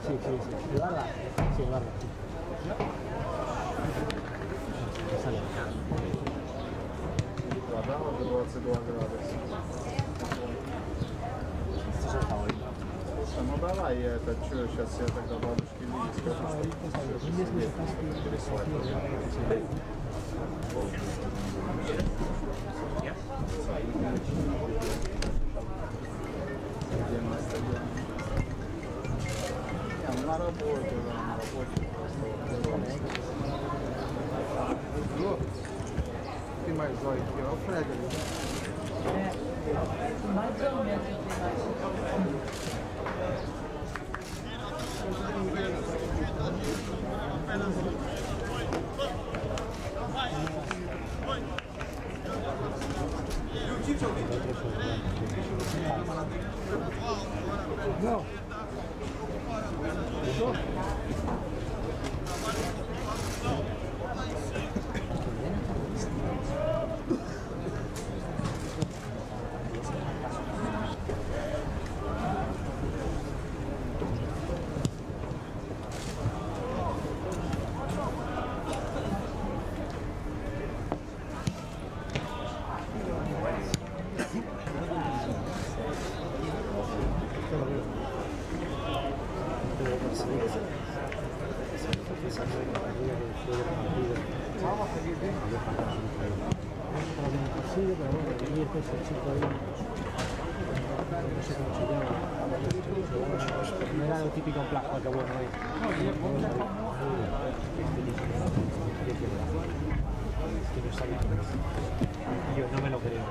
Sí, sí, sí. ¿El Barba? Sí, el Barba, sí. Sale. Вода уже 22 градуса. Este es el favorito. Слушай, ну давай я это что, сейчас я тогда бабушке Лиде скажу, что переслать. Где мы остаемся? Не, ну на работе, да, на работе просто. Tem mais óleo aqui, ó, o Fred ali. É, mais ou menos eu tenho mais. Não. Fechou? Sí, pero bueno, el ese chico ahí, no sé cómo se llama, no era lo típico en plan, que bueno es. Es que no sabía. Yo no me lo creo.